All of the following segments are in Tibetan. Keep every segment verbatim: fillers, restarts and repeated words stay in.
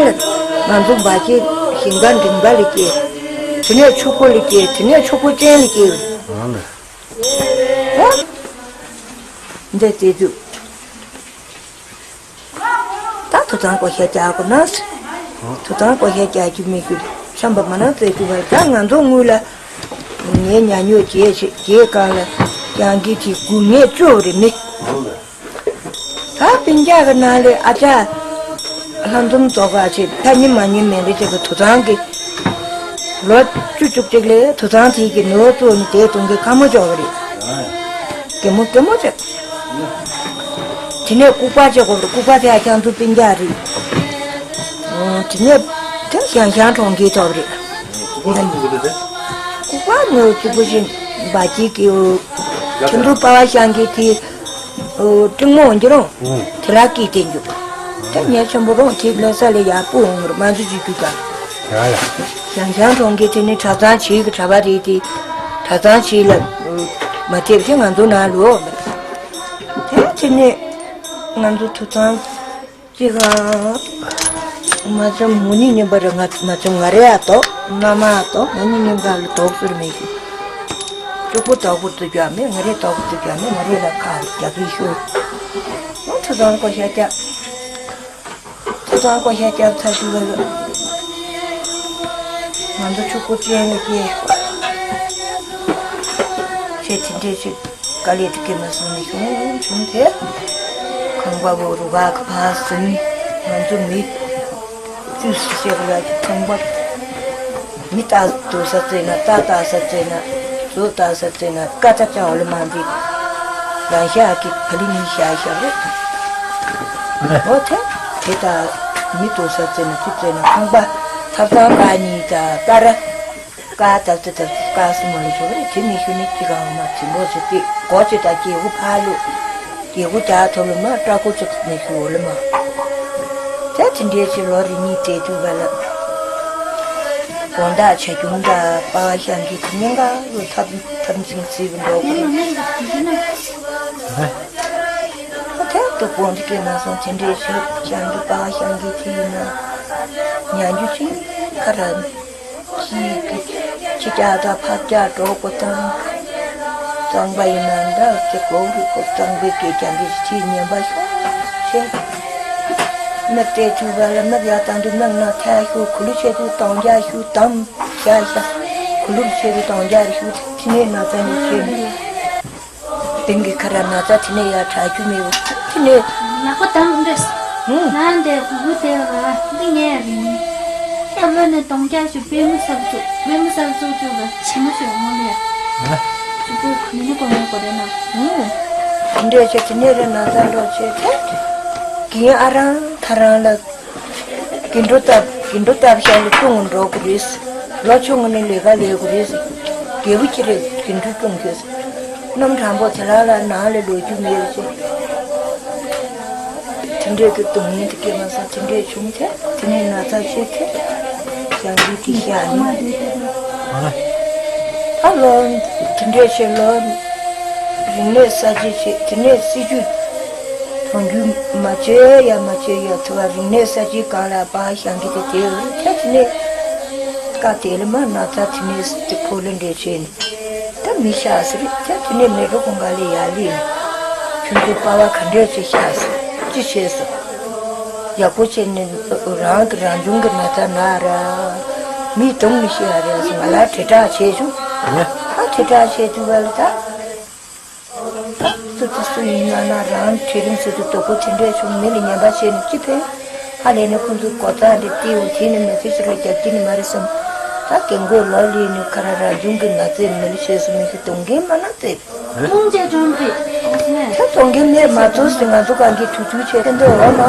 ང་ཚོ་འབའ་སྐྱེས་ཞིང་ཁ་འབྲིང་པ་ལ་སྐྱེས། དེ་ནས་ཕྱུག་པོ་ལ་སྐྱེས། དེ་ནས་ཕྱུག་པོ་ཅན་ལ་སྐྱེས། ཨ་ལ། ཨོ། འདི་བལྟས་དུས། ད་དུད་ཚང་བགོ་བཤའ་རྒྱག་དགོས་ན། དུད་ཚང་བགོ་བཤའ་རྒྱག་རྒྱུ་མེད་རྒྱུ་བསམ་པ་མ་ན་བཙལ་རྒྱུ་བར། ད་ང་ཚོ་དངུལ་ལ་ངའི་ཉ་ཉོ་བྱས་བྱས་བྱས་གང་ལ་ཀྱང་གི་དེ་དགུ་ངས་བཅུ་རེ་མི། ད་སྤུན་ཀྱག་གི་ནང་ལས་ཨ་ཅག་ལྷ་འཛོམས་རྫོགས་ག་ཆེ་ད་ཉི་མ་ཉི་མེད་རེ་ཅིག་གི་དུད་ཚང་གི་ལོ་བཅུ་བཅུ་གཅིག་ལས་དུད་ཚང་དེ་གི་ནོར་བཙུགས་ནས་དེ་གཏོང་གི་ཁ་མོ་ཅོག་གི་རེད། གད་མོ་གད་མོ་ཅིག་དེ་ནས་ལྐུགས་པ་བྱེད་དགོས་རེད། ལྐུགས་པ་དེ་ཡང་ཁྱང་ཚུལ་སྤུན་ཀྱག་རེད། དེ་ནས་དེ་ཞང་ཞང་གྲོང་ཁྱེར་ཐོབ་རེད། ལྐུགས་པ་ངོས་གཅིག་པུ་བཞིན་འབའ་སྐྱེས་ཀྱི་ཁྱིམ་དུ་པ་བ་ཞང་གི་དེ་སྤྲིན་མོ་འོང་གི་རུང་དེ་ལ་སྐྱིད་དེ་འཇུག་དེ་ངས་ཆེན་པོ་རུང་དེ་ལོ་ས་ལས་ཡག་པོ་འོང་རུང་མ་འཛུ་གཅིག་རྒྱུ་ག་ཞང་ཞང་གྲོང་ཁྱེར་དེ་ནི་གྲྭ་ཚང་ཆེ་གི་གྲྭ་པ་རེད་དེ། གྲྭ་ཚང་ཆེ་ལ་མ་ཐེབས་ཤིང་ང་ཚོ་ནང་ལོ། དེ་དེ་ནས་ང་ཚོ་དུད་ཚང་གཅིག་ག་མ་ཚོམ་མུ་ནི་ཉིན་པ་རེ་ང་མ་ཚོམ་ང་རེ་ཡ་ཏོ་མནའ་མ་ཡ་ཏོ་མུ་ནི་ཉིན་པ་ལ་དོག་ཟུར་མེད་ཤིང་། གཅུག་པོ་དོག་པོ་ཏུ་རྒྱ་མེད། ང་རེ་དོག་པོ་ཏུ་རྒྱ་མེད། ང་རེ་ལ་ཁག་རྒྱ་གི་ཤོད། ཨོ་ཐུ་ཚང་བགོ་བཤའ་རྒྱབ། ཐུ་ཚང་བགོ་བཤའ་རྒྱབ་ཚར་དུས་ལ། ང་ཚོ་ཕྱུག་པོ་ཅན་ལ་སྐྱེས། ཆེ་དེ་འདྲས་ཆེ་དཀའ་ལས་དེ་སྐྱེ་མ་སོང་ནས་བྱུང་བྱུང་དེ། ཁང་པ་བོ་རུ་ག་གི་ཕ་སུན་ང་ཚོ་མི་བཅུ་ཞིག་ལ་ཁང་པ་མི་ལྟ་དུ་ས་བཙལ་ན་རྟ་ལྟ་ས་བཙལ་ན་མཛོ་ལྟ་ས་བཙལ་ན་ཀ་ཙ་ཅང་འོ་ལ་མ་འདི་རང་ཤ་གི་བ་ལི་མི་ཤ་ཤ་རེད། འོ་དེ་དེ་ལྟ་མི་དུ་ས་བཙལ་ན་ཅི་བཙལ་ན་ཁང་པ་ཐབ་ཚང་ཀ་གཉིས་ད་ལྟ་ར། ཀ་ད་ཙི་ད་ཙི་ཀ་སི་མ་ལ་ཞོ་རེ་དེ་མི་ཞུ་ནི་ཅི་གང་མ་ཚིམ་པོ་ཟེར་ཏེ་སྒོ་ཅི་ད་སྐྱེ་བོ་ཕ་ལུ་སྐྱེ་བོ་རྒྱ་ཐོབ་ལ་མ་སྐྲ་ཀོ་ཅི་མི་ཞུ་འོ་ལ་མ། ད་དེ་འདྲའི་ཕྱི་ལོ་རེ་གཉིས་དེ་དུས་ག་ལ་དགོང་དག་བྱ་ཁྱུང་ད་པ་ཤང་གི་དེ་ཉིན་ག་ལོ་ཐབ་ཐབ་འཛིང་ཚིག་འགྲོ་གི་རེད། ད་དུ་དགོང་དུ་སྐྱེ་མ་སོང་དེ་འདྲའི་ཕྱི་ཤང་གི་པ་ཤང་གི་དེ་ཡིན་ན་ཉན་རྒྱུ་ཅི་ཁ་ར། ཅིག་གི་ཅི་ཀྱག་དང་ཕག་སྐྱག་གྲོགས་པོ་དང་། གཙང་པ་ཡིན་ན་འདྲ་ཅི་གོ་རུ་གོ་གཙང་པའི་སྐད་ཀྱང་འདི་ཅི་ཉན་པ་ཤོག་ཤེས། མི་དེ་ཐུག་པ་ལ་མི་ཡག་དང་འདི་མི་ང་ཐལ་ཤོག་གུ་ལུ་ཆེ་དུ་གཏོང་རྒྱ་ཤུ་དམ་ཤ་ཤ་གུ་ལུ་ཆེ་དུ་གཏོང་རྒྱ་ཤུ་ཕྱི་ནས་ན་ཚ་ནས་ཆེ་ནས། དེང་གི་ཁ་ར་ན་ཚ་དེ་ནས་ཡར་དྲག་རྒྱུ་མེད་པ་དེ་ནས། ནག་པོ་དང་འདྲ། ཧུང་། ན་འདྲ་གུ་གུ་དེ་བ་འདི་ངས་རིང་། ཨ་བོ་ནས་གཏོང་རྒྱ་ཞུ་པེ་མི་སབ་ཚུགས་པེ་མི་སབ་ཚུགས་ཚུགས་ལ་ཆེ་མོ་ཞུ་ངོ་ལ་ཡ། ཨ། ཞུ་པེ་ཁུ་ནི་གོ་མོ་གོ་རེ་ན། ཧུང་། དེ་འདྲས་ཆེ་དེ་ནས་རེ་ན་ཚ་འགྲོ་ཆེ་ཐལ། གིན་ཨ་རང་ཐ་རང་ལ། དགེ་འགྲོ་སྟབས་དགེ་འགྲོ་སྟབས་ཤ་ལ་ཅུང་འགྲོ་གི་རེད། ལོ་ཆུང་ངུ་ནས་ལས་ཀ་ལས་དགོས་རེད། རྒྱལ་པོ་ཅི་རེད་དགེ་འགྲོ་སྐྱོང་གི། གནམ་གྲང་པོ་དེ་ལ་ལ་ནང་ལ་ལོ་རྒྱུས་མེད་ཅེས། དེ་འདྲས་ཀྱི་སྡུག་བསྔལ་དེ་སྐྱེས་མ་སོང་དེ་འདྲས་བྱུང་ཚེ་དེ་ནས་ན་ཚ་ཤེས་ཚེ་ཞང་གིས་དེ་བཤད་ནི། ད་ལོ་དེ་འདྲས་བྱས་ལོ་རིག་གནས་གསར་བརྗེ་བྱས་དེ་ནས་སྲིད་ཇུས། གང་རྒྱུ་མ་བྱེད་ཡ་མ་བྱེད་ཡ་ཐུ་བ་རིག་གནས་གསར་བརྗེའི་སྒང་ལ་པ་ཞང་གི་དེ་དེ་ཐ་ཐི་ནས་ཀ་དེ་ལ་མ་ན་ཚ་ཐི་ནས་དེ་ཕོ་ལ་འདྲེ་བྱས་ནས་ད་མི་ཤ་ཟེར་ཐ་ཐི་ནས་མེ་རོ་གོང་ག་ལ་ཡ་ལི་ཁྱོད་ཚོ་པ་བ་ག་འདྲས་ཅི་ཤ་ཟེར་ཅི་བྱས་ཟེར་ཡག་པོ་བྱས་ནས་རང་གི་རང་བྱུང་གི་ན་ཚ་ན་ར་མི་གཏོང་མི་ཤེས་ཡ་རེད་ཟེར་ང་ལ་དྲིལ་བསྒྲགས་བྱས་བྱུང་ཨ་དྲིལ་བསྒྲགས་བྱས་དུས་བ་ལ་ད། སུ་དང་སུ་ཡིན་ན་ན་རང་གྲལ་རིམ་ཟེར་དུས་དོག་པོ་དེ་འདྲས་བྱུང་མི་ལ་ཉན་པ་བྱས་ནས་ཅི་ཕན། ཧ་ལས་ནས་ཁོང་ཚོས་གོ་རྩ་འདི་ཏི་འུ་དེ་ནི་མི་ཚེ་ཕྱི་རུ་རྒྱབ་ཀྱི་ནི་མ་རེད་བསམ། ད་རྒན་རྒོན་ལོ་ལོན་ནས་ཁ་ར་རང་བྱུང་གི་ན་ཚའི་མི་ལ་བྱས་སུ་མི་ཤི་གཏོང་མཁན་མ་ན་ཚེ། རླུང་རྗེ་ཀྲོང་པི། ད་གཏོང་མཁན་མེད་མ་ཚོར་ཟེར་ང་ཚོ་གང་གི་ཐུག་ཐུག་བྱས་ཏེ་འདོད་འོ་མ།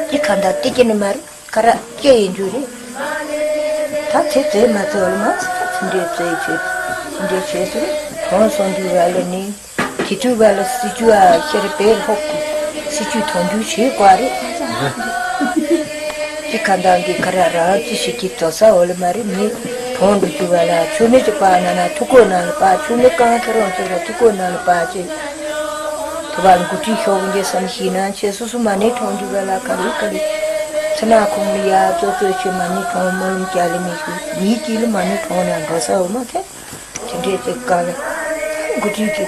ཅི་ག་འདྲ་སྟེ་ཀྱི་ནི་མ་རེད། ཁ་ར་སྐྱེ་ཡིན་རྒྱུ་རེད། ད་དེ་བཙལ་མ་ཚར་ལ་མ་ཚར་དེ་འདྲའི་བཙལ་བྱེད་དེ་འདྲའི་བྱེད་ཟེར་གྲོངས་སོང་དུས་བ་ལ་ནི་དེ་དུས་བ་ལ་སྲིད་ཇུས་ཨ་ཤེར་པེར་ཧོག་གི་སྲིད་ཇུས་དོན་འཁྱོལ་བྱེད་དགོས་རེད། ཅི་ག་འདང་གི་ཁ་ར་རང་ཅི་ཞིག་གི་དོ་ས་འོ་ལ་མ་རེད་མི་གྲོངས་འགྲོ་རྒྱུ་བ་ལ་ཆུ་མི་ཅི་པ་ན་ན་ཐུག་གོ་ན་ལ་པ་ཆུ་མི་གང་ཁེ་རོང་ཚོ་ལ་ཐུག་གོ་ན་ལ་པ་ཅི་དུ་བ་འགུ་ཁྲི་ཤོག་གི་བསམ་ཤེས་ན་ཆེ་སོ་སོ་མ་ནི་གྲོངས་རྒྱུ་བ་ལ་ག་རེ་ག་རེ། ཚེ་ན་ཁོང་ལ་ཡ་ཙོ་ཙོ་ཆེ་མ་ཎི་གྲོངས་སྨོན་ལམ་རྒྱག་ལེ་མི་ཞུ་མིའི་དཀྱིལ་ལ་མ་ཎི་གྲོངས་ན་འགྲོ་ས་འོ་མ་ཐེ། དེ་འདྲའི་ཚེ་དཀའ་ལ་འགོ་ཁྲིད་ཀྱི་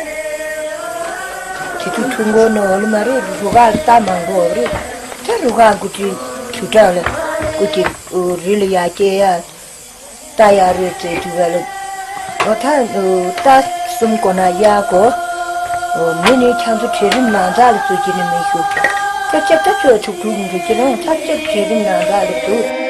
དེ་དུས་ཁྲུང་གོ་ནོ་ལ་མ་རེད་རུ་ཁག་ལ་ལྟ་མང་པོ་རེད། དེ་རུ་ཁག་འགོ་ཁྲིད་དུ་གྲགས་ལ་སྐུ་གི་རི་ལ་ཡ་སྐྱེ་ཡ། ད་ཡ་རོས་རྩེ་དུས་བ་ལ། ལོ་ཐ་ད་གསུམ་གོ་ན་ཡ་གོ། མི་ནི་ཁྱང་ཚོ་གྲལ་རིམ་ནང་ཚགས་ལ་བཙུགས་ཀྱི་ནི་མི་ཞུ། ད་ལྕགས་ཐབ་ཚོ་ཆུག་ཐུག་འགྲོ་ཀྱི་རང་ཐབ་ལྕགས་གྲལ་རིམ་ནང་ཚགས་ལ་བཙུགས།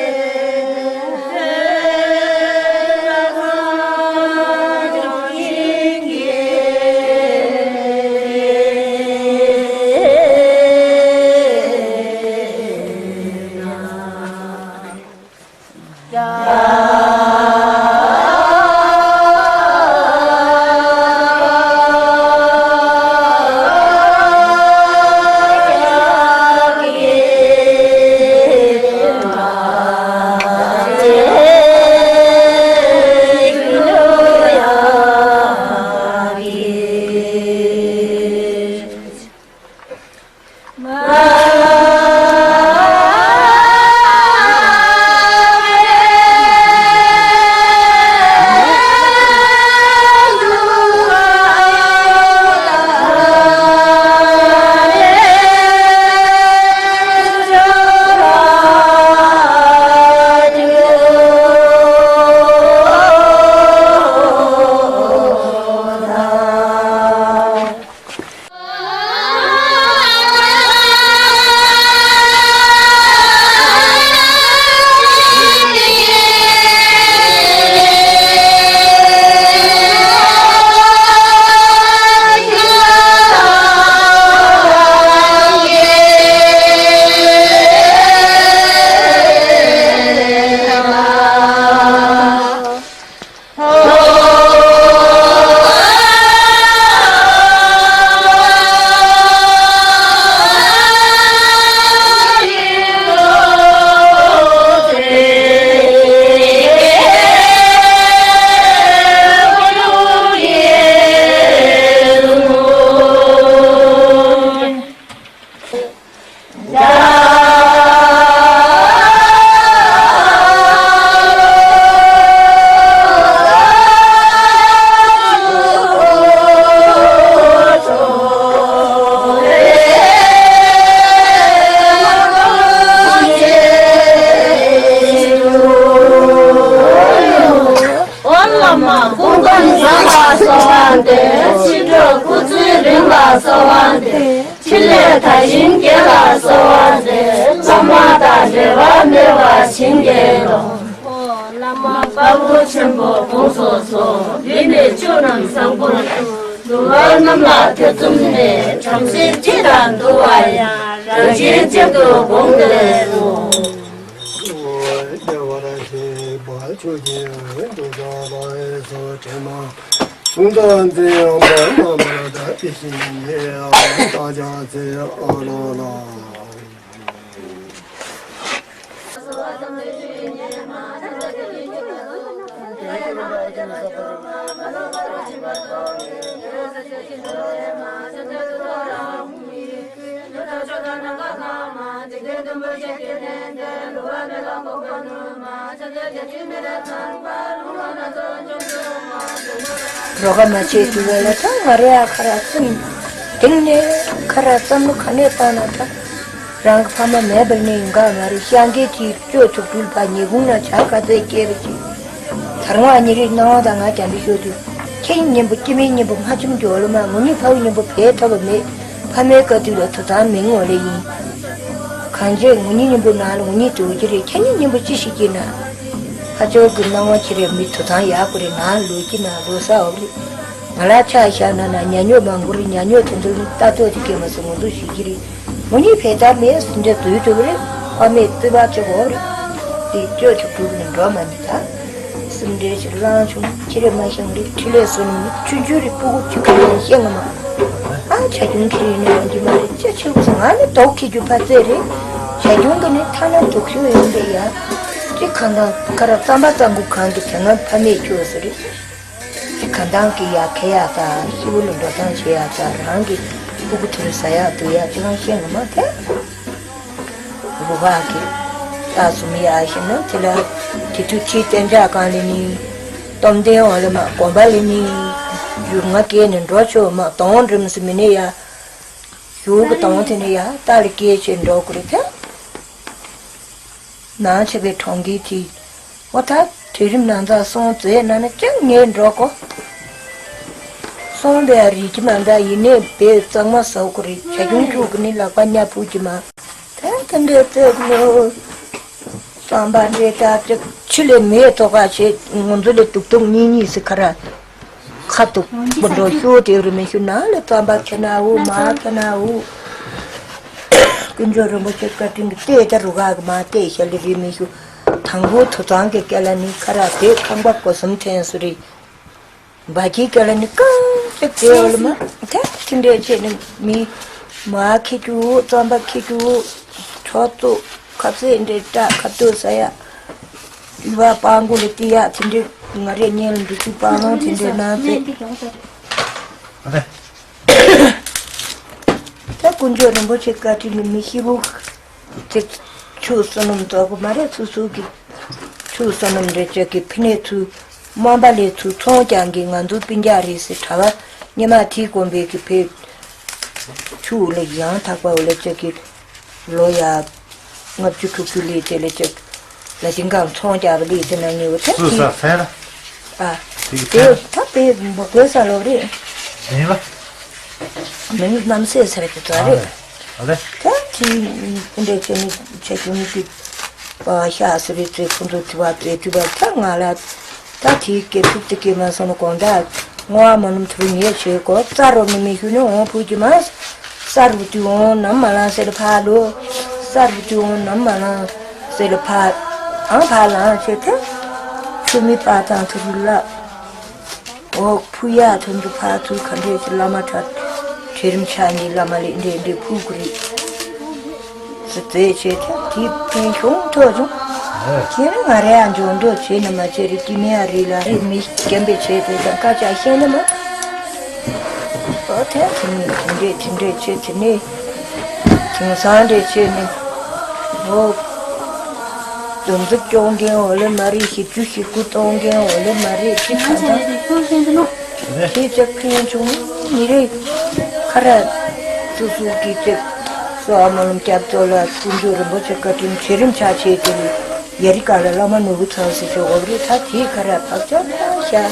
ཨོཾ་བླ་མ་སྐུ་ཁམས་བཟང་ལ་གསོལ་བ་འདེབས། ཕྱི་དྲོ་སྐུ་ཚེ་རིང་ལ་གསོལ་བ་འདེབས། ཕྲིན་ལས་དར་ཞིང་རྒྱས་ལ་གསོལ་བ་འདེབས། བླ་མ་དང་འབྲལ་བ་མེད་པར་བྱིན་གྱིས་རློབས། ཨོཾ་བླ་མ་དཀར་པོ་ཆེན་པོ་དགོངས་སུ་གསོལ། འདི་ནི་བཅུ་རྣམས་བཟང་པོར་གྱུར། འདུལ་བ་རྣམས་ལ་ཐེ་ཚོམ་མེད། བྲམ་ཟེ་འཁྲིད་དང་འདུལ་བ་ཡང་། རང་གཞན་གཅིག་ཏུ་དགོངས་ཏེ་གསོལ། སྐྱེ་བར་བྱེད་པ་ཆོས་ཀྱི་འོད་དུ་ཤར་བ་ཡི་སོ་དྲི་མ་གསུམ་དང་མཚན་ཡང་མ་མ་མ་ལ་བཏགས་པའི་ཞིང་ནས་ཨ་ཏ་ཅ་ཚེ་ཨ་ལ་ལ། རོ་ག་མ་བྱེད་དུས་བ་ལ་ད་ང་རོ་ཡ་ཁ་ར་ཙམ་དེང་ནས་ཁ་ར་ཙམ་ལོ་ག་ནས་བཏང་ན་ད་རང་གི་ཕ་མ་མེད་པར་གནས་ཡོང་ག་མ་རེད། ཤ་འགས་ཀྱིས་སྐྱོ་ཐུག་དུས་ཕ་ཉེ་གུང་ན་བྱ་ག་ཚད་སྐྱེས་པ་ཅིག་ད་རུང་ཨ་ཉི་རིག་སྣང་བ་དང་ང་རྒྱ་འདི་ཤོད་དུས་ཁྱེད་ཉིན་པོ་སྐྱེ་མེད་ཉིན་པོ་མ་བྱུང་འགྱོ་ལོ་མ་ངུ་ཉིད་ཕ་བུ་ཉིན་པོ་བས་ཐོབ་པ་མེད། ཕ་མའི་བཀའ་དུས་ལ་དོ་ཚང་མི་ངོ་ལེ་ཡིན། གང་བྱས་ངུ་ཉིད་ཉིན་པོ་ནང་ལ་ངུ་ཉིད་འདུག་གི་རེད། ཁྱེད་ཉིད་ཉིན་པོ་ཅི་ཞིག་སྐྱེས་ན། ཕ་ཅོག་གི་སྣང་བ་ཁྱེད་རེ་མི་དོ་ཚང་ཡག་པོ་རེད། ང་ལོ་སྐྱེ་ན་ལོ་ས་འོག་རེད། ང་ལ་ཆ་བཞག་ན་ན་ཉ་ཉོ་མང་པོ་རེད། ཉ་ཉོ་དེ་ཚོ་ནི་ལྟ་རྟོག་ཅིག་སྐྱེས་མ་སོང་ངོ་འདུག་ཞིག་གི་རེད། མོ་གཉིས་བས་ད་མེད་སུ་འདྲ་དུས་དུ་རེད། ཕ་མེད་བརྩི་བ་ཆེ་བོ་རེད། དེ་སྐྱོ་ཆུ་བུ་ནི་འགྲོ་མ་ནི་ད། སུམ་འདྲེ་ཆུ་གླང་ཆུང་ཁྱི་རེ་མ་ཤང་རེད། ཁྲི་ལས་སུ་ནི་ཆུ་ཆུ་རེད། སྤུ་གུ་ཆུ་ཁ་ནས་ཤེས་ང་མ། ཨ་བྱ་ཁྱུང་ཁྱི་རེ་ནི་རང་གི་མ་རེད། ཅི་ཆེ་བོ་ང་ནི་དོག་ཁྱི་རྒྱུ་ཕ་ཙེ་རེད། བྱ་ཁྱུང་གི་ནི་ཐ་ན་དུག་ཤོས་ཡོང་པས་ཡ། ཅི་གང་དང་ཁ་ར་རྩམ་པ་རྩམ་གུ་གང་གི་དེ་ང་ཕ་མེད་ཁྱོད་སུ་རེད། གང་དང་གི་ཡ་ཁེ་ཡ་ད་ཤི་བོ་ལ་འགྲོ་སྟངས་བྱེད་ཡ་ད་རང་གི་སྤུ་གུ་དུ་རུ་ཟ་ཡ་འདུག་ཡ་ཅི་གང་ཤེས་ངོ་མ་ཐལ། རུ་བ་གི། ད་སུམ་ཡ་ཞིག་ན་དེ་ལ་དེ་དུས་ཕྱི་གཏན་འཇགས་གང་ལས་ནི། སྟོབས་ལྡན་འོག་ལས་མ་དགོན་པ་ལས་ནི། ཡུལ་ང་སྐྱེས་ནས་འགྲོ་ཆོག་མ་དོང་འགྲིམ་སུ་མི་ནི་ཡ། ཞུགས་ཀྱི་དང་དེ་ནས་ཡར་ལྟ་ལ་སྐད་ཆེ་འགྲོ་དགོས་རེད་དེ། ནང་ཆེ་བའི་གྲོང་ཁྱེར་དེ། འོ་ད་གྲལ་རིམ་ནང་ཚ་སོང་ཙེ་ན་ནི་ཅང་ངས་འགྲོ་གོ། སོང་བའི་རིག་གི་མ་འདྲ་ཡིན་ནས་བའི་གཙང་མ་ཟ་དགོས་རེད་བྱ་ཁྱུང་ཁྱུག་གི་ནི་ལག་པ་ཉ་ཕུག་གི་མ། དེ་དེ་འདྲའི་རྩེད་མོ། རྩམ་པ་འདྲེ་ལྟར་ཅིག་ཆུ་ལས་མེད་ཐོག་ཁ་ཆེ་ང་ཚོ་ལས་ཏུག་ཏུག་གཉིས་གཉིས་སི་ཁ་ར། ཁ་ཐུག་པོ་འགྲོ་ཤོར་དེ་རུ་མི་ཤུ་ན་ལས་རྩམ་པ་ཁྱེར་ན་འུ་མ་ཁྱེར་ན་འུ། དཀོན་མཆོག་རིན་པོ་ཆེ་བཀའ་དྲིན་གྱི་ལྟས་ད་རུ་ག་གི་མ་ལྟས་ཤ་ལི་རི་མི་ཤུ། དང་པོ་ཐུ་ཚང་གི་སྐད་ལ་ནི་ཁ་ར་དེ་ཁང་པ་སྒོ་གསུམ་ཕྲན་སུ་རི། འབའ་ཁྱི་སྐད་ལ་ནི་རྐང་གཅིག་དེ་འོ་ལ་མ། དེ་དེ་འདྲས་བྱས་ནི་མི། མ་ཁྱི་ཅུ་རྩམ་པ་ཁྱི་ཅུ། ཁྲོ་ཏོ། ཁ་ཟས་འདྲེ་སྐྲ་ཁ་ཏོ་ཟ་ཡ། ཡུ་བ་པང་གོ་ལ་ཏི་ཡ་དེ་འདྲེ་ང་རེ་ཉན་ལ་འདི་ཚུ་པང་ལོང་དེ་འདྲེ་ན་ཟེ། ད་དཀོན་མཆོག་རིན་པོ་ཆེ་བཀའ་དྲིན་གྱི་མི་ཤི་བོ། དེ་ཆུ་བསོད་ནམས་རྫོགས་གི་མ་རེད་ཚུ་ཚུ་གི། ཆུ་བསོད་ནམས་རེ་ཅག་གི་ཕི་ནས་ཚུ། རྨོན་པ་ལས་ཚུ་ཚོང་རྐྱང་གི་ང་ཚོ་སྤུན་ཀྱག་རེད་ཟེར་གྲྭ་བ་ཉི་མ་དེའི་དགོན་པའི་གི་ཕེབས། ཆུ་ལ་ཡང་དག་པ་ལ་ཅག་གི། ལོ་ཡ། ལྔ་བཅུ་དྲུག་ཅུ་ལི་དེ་ལས་ཅིག་ལ་ཅིང་གང་ཚོང་རྒྱག་པ་ལི་དེ་ན་ཉེ་བོ་ཐེབས་སུ་ཀྱི། ས་ཕན་ལ། ཨ། དེ་གི་དེ་ཕན་ལ། ད་པའི་མོ་གོས་ས་ལོ་རེད། ཡིན་པ། མིང་རྣམ་སྲས་ཟེར་གི་ཚོ་ཨ་རེད། ལེ། ཨ་ལེ། ད་དེ་འདྲ་བྱས་ནས་བྱ་རྒྱུ་མི་ཤེས། པ་ཤ་སི་རི་ཙེ་ཁོང་ཚོ་དུ་བ་ཙེ་དུ་བ་ད་ང་ལ། ད་དེའི་སྐད་ཐུབ་ཏུ་སྐད་མ་སོང་ན་དགོང་དག་བསྔོ་བ་སྨོན་ལམ་ཐུབ་ཉེས་བྱེད་དགོས། རྩ་རོགས་ནི་མི་ཞུ་ནི་འོང་ཕུག་གི་མ། ས་རུ་དུ་འོང་ནམ་མ་ལང་ཟེར་ལ་ཕ་ལོ། ས་རུ་དུ་འོང་ནམ་མ་ལང་ཟེར་ལ་ཕ། ཨང་ཕ་ལང་བྱེད་དེ། ཆུ་མི་པ་དང་ཐུ་རུ་ལ། འོ་ཕུ་ཡ་ཐུན་དུ་ཕ་ཐུ་ག་འདྲས་ཀྱི་བླ་མ་གྲྭ། གྲལ་རིམ་ཆ་གཉིས་བླ་མ་ལས་འདྲེ་འདྲེ་ཕུག་གི་རེད། ཟི་ཙེ་བྱས་ཏེ་དེ་ཕན་ཤོང་ཐོག་བྱུང་། ཁྱེད་རང་ང་རེ་ཡང་འཇོན་འདོད་བྱས་ནས་མ་བྱས་རེད་ཀྱི་མེ་ཡ་རེད་ལ་རེད་མི་སྐྱེན་པས་བྱས་ཏེ་ཀ་ཅག་ཤེས་ནི་མ། ཨོ་དེ་དེ་ནས་དེ་འདྲས་དེ་འདྲས་བྱས་དེ་ནས་དེང་སང་འདྲས་བྱས་ནས་ཨོ། དོན་དུ་སྐྱོང་མཁན་འོ་ལེ་མ་རེད་ཞིབ་འཇུག་ཞིབ་དགུ་གཏོང་མཁན་འོ་ལེ་མ་རེད་ཅི་གང་ལྟར། དེ་ཅག་ཕན་བྱུང་ནི་རེད། ཁ་ར། སུ་སུ་གི་ཅག་སོ་ཨ་མ་ལམ་སྐྱབས་གཙོ་ལ་ཀུན་སྤྱོད་རིན་པོ་ཆེ་བཀའ་དྲིན་ཆེ་རིམ་ཆགས་བྱས་ཏེ་ནི་ཡ་རི་ཀ་ལ་བླ་མ་ནོར་བུ་ཚང་ཟེར་ཞོག་འོབ་རེད་ད་དེའི་ཁ་ར་བག་ཆགས་ལྟ་ཤ།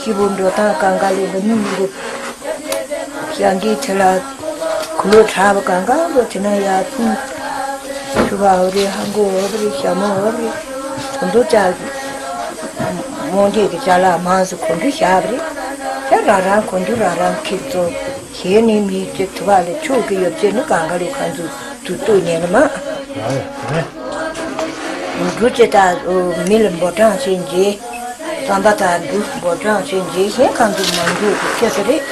ཤི་བོ་འགྲོ་སྟངས་གང་ག་ལས་འགྲོ་མི་མི་འདུག་ཞང་གི་ཚེ་ལ་གུ་ལོ་གྲགས་པ་གང་ག་ལོ་དེ་ན་ཡ་ཕུ། ཆུ་བ་འོབ་རེད་ཧང་གོ་འོབ་རེད་ཞྭ་མོ་འོབ་རེད། དོན་དུ་ཅག་རྨོངས་རྒྱས་ཀྱི་ཅ་ལག་མང་སུ་གོན་རྒྱུ་བཞག་པ་རེད། དེ་རང་རང་གོན་རྒྱུ་རང་རང་ཁྱེར་ཚོ་གཞན་ནི་མི་ཚེ་དུ་བ་ལས་ཕྱུག་གི་ཡོད་ཚད་ནི་གང་ག་ལུ་གང་ཚུ་དུ་ལྟོས་ཉན་ནི་མ། འབྲུ་ཅེ་ད་མི་ལ་འབོར་གྲངས་ཆེན་རྗེས། རྩམ་པ་དང་འབྲུ་འབོར་གྲངས་ཆེན་རྗེས་གཞན་གང་ཚུ་མང་འགྱུར་གྱི་ཁྱེད་ཚོ་རེད།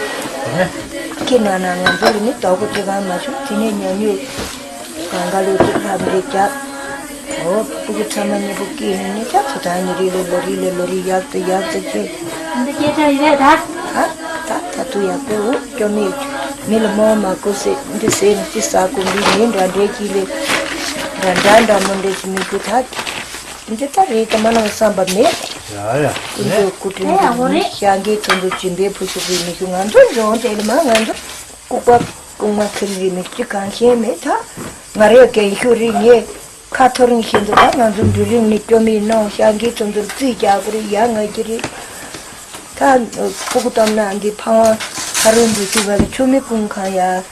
ཁྱེད་ན་ན་ང་ཚོ་ལ་ནི་དོགས་པ་ཅི་གང་མ་བྱུང་དེ་ནས་ཉན་ཡོད། གང་ག་ལུ་ཅིག་ལྷ་མི་རེ་རྒྱབ། འོ་སྤུ་གུ་ཚང་མ་མཉེས་པོ་སྐྱེས་ནས་ནི་ཅག་ཚོ་ད་ཉིན་རེ་ལས་ལོ་རེ་ལས་ལོ་རེ་ཡག་ཏུ་ཡག་ཏུ་སྐྱེས། འདི་སྐད་ཆ་ཡིན་རེད་ད། ད་ད་ད་དུ་ཡག་པོ་འོ་སྐྱོ་མེད། མི་ལ་རྨོངས་མ་དགོས་ཟེར་འདི་ཟེར་ནས་ཅི་ཟ་དགོས་འདི་མི་འདྲ་འདྲའི་གི་ལས། འདྲ་འདྲ་འདྲ་མོ་འདྲ་ཅི་མི་དགོས་ད། འདི་ལྟར་རེད་དེ་མ་ནང་བསམ་པ་མེད། ཡ་ཡ། ཀུན་སྤྱོད་སྐུ་དྲིན་ཡ་འོ་རེད། ཤ་འགའི་ཐོན་དུ་སྦྱིན་པའི་བུ་ཤུགས་རིག་མི་ཤུགས་ང་ཚོ་འཇོན་དེ་ལ་མ་ང་ཚོ་ལྐུགས་པ་ལྐུགས་མ་ཁྱེར་རིག་མི་ཅི་གང་ཤེས་མེད་ད། ང་རེ་རྒན་ཤོས་རིག་ངས་ཁ་ཐོ་རིང་བཞིན་དུ་ད་ང་ཚོ་འདུལ་རིང་ནི་སྐྱོ་མིའི་ནང་ཤ་འགའི་ཐོན་དུ་རྩིས་རྒྱག་གི་རེད་ཡ་ང་གི་རེད། ད་ཕྲུ་གུ་བཏང་ན་འདི་ཕ་ཝང་ཁ་རུ་འདུག་ཅུ་བ་ལ་ཆུ་མིག་ཀུན་གང་ཡ།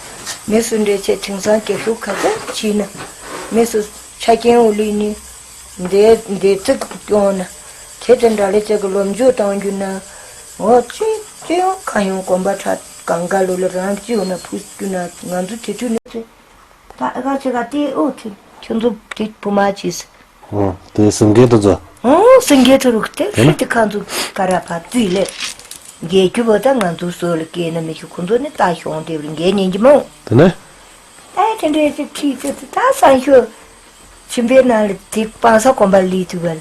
མི་སུ་འདྲེ་ཆེ་དེང་སང་རྒྱབ་ཤུགས་ག་ཚོད་བྱིས་ན། མི་སུ་ཆ་རྐྱེན་འུ་ལི་ནི། འདས་འདས་ཚིག་སྐྱོང་ན། དེ་དེ་འདྲ་ལས་ཅག་གི་ལོ་མཇུག་གཏོང་རྒྱུ་ན། འོ་ཅི་ཅི་ཡང་གང་ཡང་གོམ་པ་ཁྲ་གང་ག་ལོ་ལ་རང་སྐྱིད་འོ་ན་ཕུ་རྒྱུ་ན་ང་ཚོ་དེ་དུས་ནས་ཚེ། ད་ཨ་ཁ་ཆེ་ག་དེ་ཨོ་ཐུ་ཁྱོད་ཚོ་དེ་བུ་མ་ཅིས། ཨོ་དེ་སེང་གེ་དུ་ཚོ། ཨོ་སེང་གེ་དུ་རུག་དེ་དེ་ཁ་ཚོ་ཀ་ར་ཕ་ཙི་ལེ། རྒྱལ་རྒྱུ་བོ་ད་ང་ཚོ་སོ་ལ་སྐྱེས་ན་མི་ཤི་ཁོ་ཚོ་ནི་ད་ཤོང་དེ་བར་འགལ་ཉན་གྱི་མོ། དེ་ནས། ཨེ་དེ་འདྲའི་ཅིག་ཁྲིད་ཅིག་ད་སང་ཤོ། ཁྱིམ་པའི་ནང་ལ་དེ་སྤང་ས་གོམ་པ་ལི་ཐུབ་པ་ལ།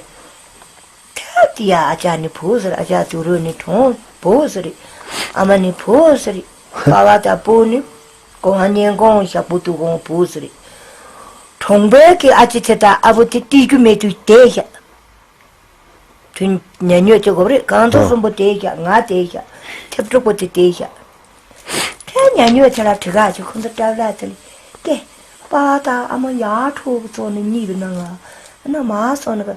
ད་དེ་ཡ་ཨ་ཅག་ནི་བུ་ཟེར་ཨ་ཅག་དུ་རུ་ནི་གྲོང་བུ་ཟེར། ཨ་མ་ནི་བུ་ཟེར། པ་བ་ད་བུ་ནི། གོང་ཨ་ཉན་གོང་ཞག་པོ་དུ་གོང་བུ་ཟེར། གྲོང་པའི་གི་ཨ་ཅེ་དེ་དང་ཨ་བོ་དེ་བལྟས་རྒྱུ་མེད་དུས་བསྡད་ཤག་དུ་ཉལ་ཉོལ་བྱེད་དགོས་པ་རེད། གང་ཚོ་ཨ། གསུམ་པོ་བསྡད་ཤག་ང་བསྡད་ཤག་ཐེབས་དྲུག་པོ་དེ་བསྡད་ཤག་དེ་ཉལ་ཉོལ་དེ་ལ་དྲི་ག་ཅིག་ཁོ་ཚོ་སྐྲ་བླ་དེ་ལ་སྐད་པ་དང་ཨ་མ་ཡར་འཕྲོ་བཙོང་ནས་གཉིད་ལ་ནང་ང་ཨ་ན་མ་སོང་ན་ག་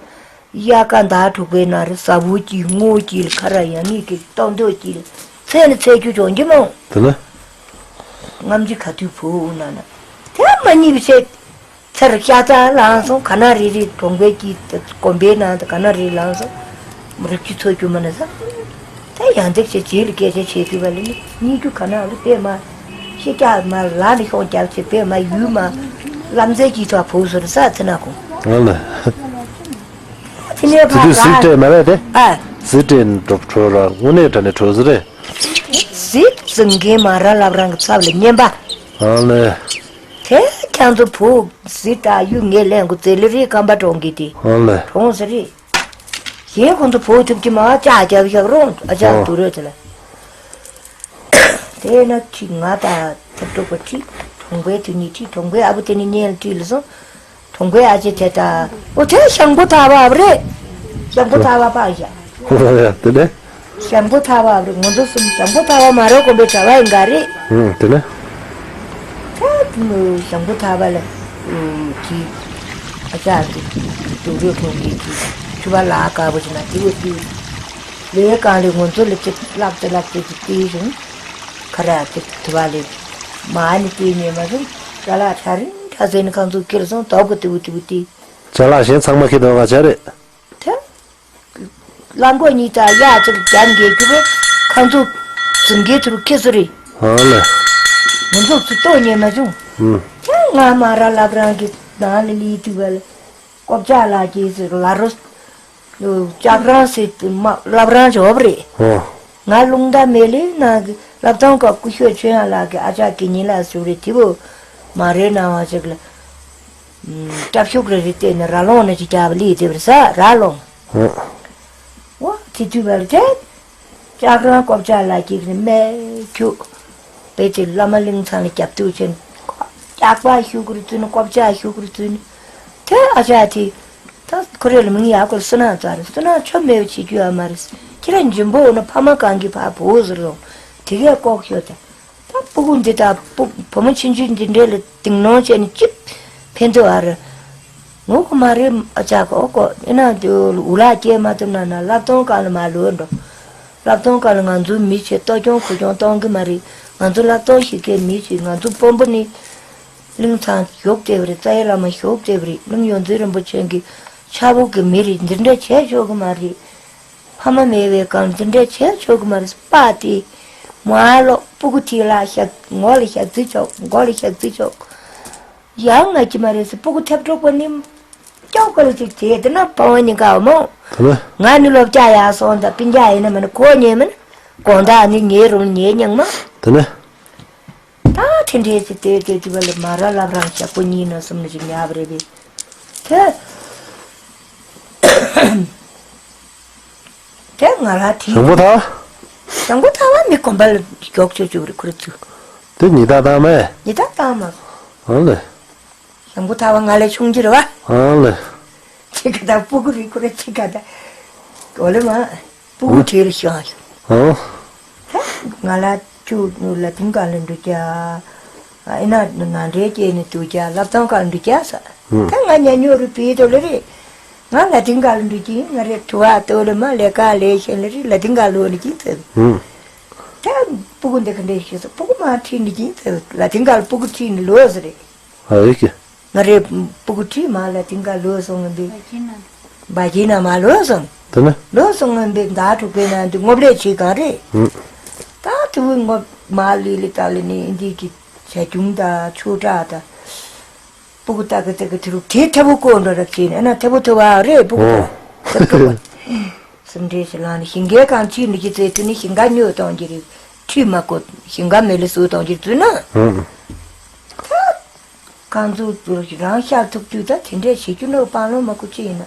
གཡག་ཀ་མདའ་དྲུག་པའི་ནང་རེ་ཟ་བོ་གྱིས་སྔོ་གྱིས་ལ་ཁ་ར་ཡང་ངེད་ཀྱི་ལྟོ་འདོད་གྱིས་ལ་ཚེ་ནི་ཚེ་རྒྱུ་བྱུང་གི་མོ། དེ་ན། ངམ་གྱི་ག་དུས་བུ་ན་ན། དེ་མ་གཉིད་པའི་ཚེ། ཚེ་རུ་ཤ་ཚ་ལངས་སོང་ག་ན་རེ་རེ་གྲོང་པའི་གྱི་དགོན་པའི་ནང་དུ་ག་ན་རེ་ལངས་སོང་། རིགས་ཀྱི་ཚོ་རྒྱུ་མ་ན་ས། དེ་ཡང་འདེགས་བྱེད་རྗེས་ལ་སྐད་ཆ་བྱེད་དུས་བ་ལ་ནི་གཉིད་རྒྱུ་ག་ན་རེ་པས་མ། ཤི་རྒྱག་མ་ལ་ནི་ཤོང་རྒྱག་བྱེད་པས་མ་ཡུལ་མ། ལམ་རྩེ་གྱི་ཐོག་བུ་ཟུར་ས་ཚེ་ན་ཁོང་། ཨ་ལ། དེ་ནས་དེ་ཕར་དུས་ཟིག་ག་སྤྲད་མ་རེད་དེ། ཨ། ཟིག་སྤྲད་འགྲོ་བྲོ་ར་དངོས་གནས་དྲ་ནས་བྲོ་ཟི་རེད། ཟིག་ཟིང་གིན་མ་ར་ལབ་རང་གི་ཚབ་ལ་ཉན་པ། ཨ་ལེ། དེ་ཁྱང་ཚོ་བུ་ཟིག་དྲ་ཡུ་ངས་ལེན་གོ་ཙེ་ལི་རི་ཀམ་པ་གྲོང་གི་དེ། ཨ་ལེ། གྲོང་ཟི་རི། གཞན་ཁོང་ཚོ་བུ་ཐུབ་ཀྱི་མ་ཅག་རྒྱབ་ཞག་རོང་ཨ་ཅག་ཨོ། དུ་རོད་དེ་ལ། དེ་ན་ཁྲི་ང་དང་ཐབ་གྲོགས་པ་ཁྲི་གྲོང་པའི་དུ་ཉིད་ཁྲི་གྲོང་པའི་ཨ་བུ་དེ་ནི་གཉེན་ཁྲི་ལ་སོང་། གྲོང་པའི་ཨ་ཅེ་དེ་ད། ཨོ་དེ་ཞང་པོ་ཐར་པ་རེད། ཞང་པོ་ཐར་པ་པ་ཞག་ཨོ་ཡ་དེ་ནས། ཞང་པོ་ཐར་པ་རེད། ང་ཚོ་གསུམ་ཞང་པོ་ཐར་པ་མ་རོགས་གོམ་པའི་གྲྭ་པ་ཡིན་ག་རེད། ཨུམ་དེ་ནས། ད་ཞང་པོ་ཐར་པ་ལ། ཨུམ་གྱི། ཨ་ཅག་གི། དུག་རོས་ཁོང་གི་གི། ཆུ་བ་ལ་དཀར་པོ་ཞིག་ན་དེ་བས་དེ། ལས་གང་ལས་ང་ཚོ་ལ་ཅིག་ལག་ཏུ་ལག་ཏུ་ཅིག་དེ་བཞིན། ཁ་ར་ཅིག་དུ་བ་ལས། མ་ནི་དེ་ཉེ་མ་རུ། ཅ་ལག་ཁྲ་རིང་ཁྲ་ཟེར་ནི་ཁང་ཚུགས་ཁྱེར་སོང་དོག་གི་དེ་བས་དེ་བས་དེ། ཅ་ལག་གཞན་ཚང་མ་ཁྱེར་དོ་ག་ཅག་རེད། དེ། གླང་གོག་གཉིས་དང་གཡག་ཅིག་རྒྱབ་འགེལ་རྒྱུ་བས་ཁ་མཛུབ་ཟིན་གེ་ཚུར་ཁེ་སུ་རེད། ཨ་ལེ། མི་མཛུབ་ཚུར་ལྟོ་ཉེ་མ་བྱུང་། ཨུམ། ཡང་ང་མ་ར་ལབ་རང་གི་ནང་ལ་ལི་དུ་བ་ལ་ཀོབ་ཅག་ལ་གྱིས་ཟེར་ལ་རོ། ལྕགས་རང་ཟེར་དུ་མ་ལབ་རང་བྱོབ་རེད། ཨོ། ང་རླུང་རྟ་མེ་ལེ་ནང་གི་ལབ་སྟངས་ཀ་ཀུ་ཤོད་ཆོས་ཡང་ལགས་ཀྱི་ཨ་ཅག་གི་ཉིན་ལ་ཟུག་རེད་དེ་བོ་མ་རེད་ན་བ་ཅིག་ལ། སྐྲ་ཤུགས་རེ་རེ་བལྟས་ནས་ར་ལོང་ནས་ཅི་རྒྱབ་ལི་དེ་བར་ས་ར་ལོང་། འོ་དེ་དུས་བར་དེ། ལྕགས་རང་ཀོབ་ཅག་ལ་གྱིས་ནི་སྨད་ཁྱུག་དཔེ་དེ་བླ་མ་གླིང་ཚང་ལ་རྒྱབ་གཏུག་ཆེན། སྐྱག་པ་ཤུགས་རུ་བཙུན་ཀོབ་ཅག་ཤུགས་རུ་བཙུན། དེ་ཨ་ཅག་དེ། ད་ཁོ་རེ་ལ་མིང་ཡག་ཁོ་ལ་བསོད་ནམས་ཙར་བསོད་ནམས་ཆོ་མེད་པ་བྱེད་རྒྱུ་ཡ་མ་རེད། ཁྱེད་རང་འཇིམ་པོ་འོ་ན་ཕ་མ་གང་གི་ཕ་བུ་ཟེར་རུང་དེ་གས་ལྐོག་ཤོད་དེ། ད་སྤུ་གུ་འདི་དང་སྤུ་བུ་མོ་ཆུང་ཆུང་འདི་འདྲའི་ལ་དིང་སྣང་བྱས་ནས་ཅི་ཕན་ཐོགས་ཨ་རེད། ངོ་གོ་མ་རེད་ཨ་ཅག་གོ་ཨོ་གོ་ཨེ་ན་འདི་འུ་ལག་སྐྱེས་མ་ཐུབ་ན་ན་བསླབ་སྟོང་སྒང་ལ་མ་ལོས་འགྲོ། བསླབ་སྟོང་སྒང་ལ་ང་ཚོའི་མི་ཆེ་ལྟོ་སྐྱོང་ཁུ་སྐྱོང་གཏོང་གི་མ་རེད། ང་ཚོ་བསླབ་སྟོང་ཞིག་གའི་མི་ཆེ་ང་ཚོ་དཔོན་པོ་ནི་གླིང་ཚང་ཞུགས་བསྡད་པ་རེད། རྩ་ཡི་བླ་མ་ཞུགས་བསྡད་པ་རེད། གླིང་ཡོངས་འཛིན་རིན་པོ་ཆེ་གི་ཕྱག་དབུགས་ཀྱི་མི་རེད། འདི་འདྲ་བྱས་ཆོག་གི་མ་རེད། ཕ་མ་མེད་པའི་སྒང་འདི་འདྲ་བྱས་ཆོག་གི་མ་རེད། པ་དེ་མ་ལོག་སྤུ་གུ་དེ་ལ་ཞག་ངོ་ལ་ཞག་རྩི་ཆོག་མགོ་ལ་ཞག་རྩི་ཆོག་ཡང་ང་ཅི་མ་རེད་ཟེར། སྤུ་གུ་ཐེབས་གྲོགས་པོ་ནི་སྐྱོག་ག་ལ་ཅིག་བྱས་དེ་ན་ཕ་བ་གཉིས་ཀ་འོ་མོ། དེ་ན། ང་ནི་སློབ་སྦྱོང་ཡག་སོང་ད་སྤུན་ཀྱག་ཡིན་ན་མིན་ན་གོ་ཉན་མིན་ན་དགོང་དག་ནི་ཉལ་རུང་ཉལ་སྙིང་མ། དེ་ན། ད་དེ་འདྲའི་ཚེ་དེ་དེ་དེ་བ་ལ་མ་ར་ལབ་རང་ཞག་པོ་གཉིས་ན་གསུམ་ན་ཅིག་ཉལ་བ་རེད་པས། དེ། དེ་ང་ར་དེ། ཞང་པོ་ཐར། ཞང་པོ་ཐར་བ་མི་གོམ་པ་ལ་མགྱོགས་ཆོག་ཆོག་རེད་ཁོ་རེ་ཚུ། དེ་ཉི་ཟླ་བཏང་མེད། ཉི་ཟླ་བཏང་མ། ཨང་ལེ། ཞང་པོ་ཐར་བ་ང་ལས་ཆུང་རྒྱུ་རེད་བ། ཨང་ལེ། ཅི་ག་ད་སྤུ་གུ་རེད་ཁོ་རེ་ཅི་ག་ད། འོ་ལེ་མ། སྤུ་གུ་བྲིས་ལ་ཤོག་ཤོག་ཨང་། ད་ང་ལ་ཅུ་ལ་དིང་ག་ལ་འགྲོ་རྒྱ། ཨེ་ན་ང་འདྲའི་སྐྱེས་ནས་འདུག་རྒྱ་ལབ་སྟངས་ག་ལ་འགྲོ་རྒྱ་ས། ཨང་། ད་ང་ཉ་ཉོ་རུ་བིས་དོ་ལེ་རེད། ང་ལ་དིང་ག་ལ་འགྲོ་གྱིན་ང་རེ་ཐུ་བ་ཏོ་ལེ་མ་ལེ་ཀ་ལེ་ཤེ་ལེ་རེད་ལ་དིང་ག་ལོ་ནི་གྱིན་ཚེ། ཨང་། ད་སྤུ་གུ་འདི་ག་འདྲའི་ཤེས་སོ་སྤུ་གུ་མ་ཁྲིད་ནི་གྱིན་ཚེ་ལ་དིང་ག་ལ་སྤུ་གུ་ཁྲིད་ནི་ལོ་ཟེར་རེད། ཨ་ཡིག་གི་ང་རེ་སྤུ་གུ་ཁྲིད་མ་ལ་དིང་ག་ལོ་སོང་ངམ་བི། བ་ཇི་ན་མ་ལོ་སོང་། དེ་ནི། ལོ་སོང་ངམ་བི་མདའ་དྲུག་པའི་ནང་དུ་ངོ་ལས་བྱེད་གང་རེད། ཨང་། ད་དུ་ངོ་མ་ལི་ལི་ད་ལི་ནི་འདི་གི་བྱ་ཁྱུང་ད་ཆུ་དྲག་ད། སྤུ་གུ་ཏག་གི་ཏག་གི་དེ་རུ་དེ་ཐབ་བུ་ཀོ་འགྲོ་ར་ཅི་ནས་ཨ་ན་ཐབ་བུ་ཐུ་བ་རེད་སྤུ་གུ་ཨོ། ད་ཐབ་བུ་ཀོ། སེམས་ཁྲལ་ཞིག་ལངས་ནས་ཞིང་ཁའི་གང་ཅི་འདི་གི་ཚེ་དུ་ནི་ཞིང་ཁ་ཉོས་གཏོང་གི་རེད། ཁྲིད་མ་བཀོད་ཞིང་ཁ་མེ་ལི་སུ་གཏོང་གི་རེད་ཚུལ་ན། ཨང་། ད། གང་ཚུགས་རང་ཤར་ཐུབ་དུས་ད་དེ་འདྲས་བྱེད་རྒྱུ་ནོ་སྤང་ལོ་མ་ཁུ་ཅི་ཡིན་ན།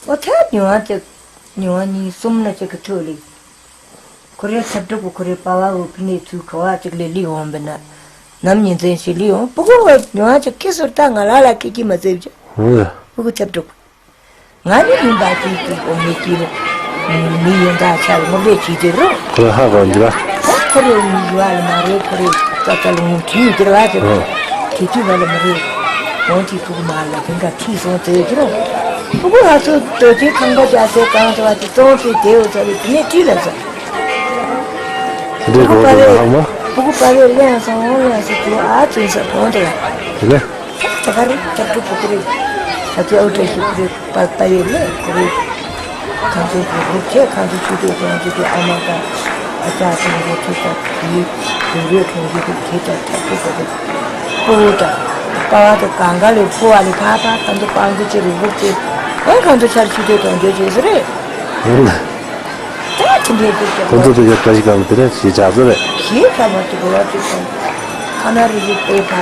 ཨོ་ཐབ་ཉུང་བ་ཅིག་ཉུང་བ་གཉིས་གསུམ་ན་ཅིག་གི་ཐོད་ལི། ཁོ་རེ་ཐབ་དྲུག་པོ་ཁོ་རེ་པ་བ་འུ་ཕི་ནས་ཚུར་ཁ་བ་ཅིག་ལས་ལི་འོང་བས་ན། ནམ་ཉིན་མཚན་ཞིག་ལུས་ཡོང་། སྤུ་གུ་བ་ཉོ་བ་ཅིག་ཁྱི་སོར་ད་ང་ལ་ལ་ཁྱི་ཁྱི་མ་བཙེབ་ཅིག་ཨོ་ཡ། སྤུ་གུ་ཐེབས་འགྲོ། ང་ནི་མིན་པ་ཅིག་གི་འོ་མི་སྐྱིད་ལ། མི་ཡོན་ད་ཆ་ལ་ངོ་ལས་བྱེད་དེ་རོ། ཁོ་ལ་ཧ་གོ་འདི་ར། ཁོ་རེ་མི་ཡུ་བ་ལ་མ་རེད། ཁོ་རེ་ཙ་ཙ་ལ་ངོ་ཁྲིད་དེ་ར་བ་ཅིག་ཨོ། དེ་དུས་བ་ལ་མ་རེད། འོང་དེ་སྤུ་གུ་མ་ལ་དེ་འདྲ་ཁྲིད་སོང་ཙེ་ཅི་རོ། སྤུ་གུ་ཧ་སོ་དོ་ཅི་ཁང་པ་རྒྱ་སེ་གང་ཟེར་བ་ཅིག་བཙོང་ཙེ་དེའོ་ཟེར་བའི་དེ་ནས་ཁྲིད་ལ་ཟེར། འདི་གོ་དོ་ཧ་མ། སྤུ་གུ་པ་རེ་ལེན་སོང་ལེན་སོང་དེ་ཨ་ཙུན་ས་གོང་དེ་ལ། དེ་ནས། ད་ག་རེ་ད་ཀྲུ་པུ་ཀུ་རེ། ད་ཀྲུ་ཨོ་ཏྲ་ཤི་ཀུ་རེ་པ་པ་ཡེ་ལེ་ཀུ་རེ། ཁང་ཚན་གྱི་རུབ་ཆེ་ཁང་ཚན་ཆུ་དེ་ཁང་ཚན་གྱི་ཨ་མ་དང་ཨ་ཅག་དང་རོ་ཁྲི་དང་དེའི་རུ་རེ་ཁང་ཚན་གྱི་དེ་དང་ཐག་ཚུད་པ་དང་སྤོ་བོ་དང་པ་བ་དང་གང་ག་ལས་ཕོ་བ་ལས་ཕ་ཕ་ད་འདི་པང་གི་ཅི་རུ་རུབ་ཆེ་ཨ་ཁང་ཚན་ཆར་ཆུ་དེ་དང་འདོད་ཆེ་ཟེར་རེད། ད་དེ་འདྲའི་དེ་ཁོང་ཚོ་དེ་ག་བཀྲ་ཤིས་སྒང་དེ་ནས་ཞེས་བྱ་ཟེར་རེད། ཞེས་བྱ་བ་དེ་གོ་བ་དེ་དང་ཁ་ན་རི་རི་པེ་ཕ་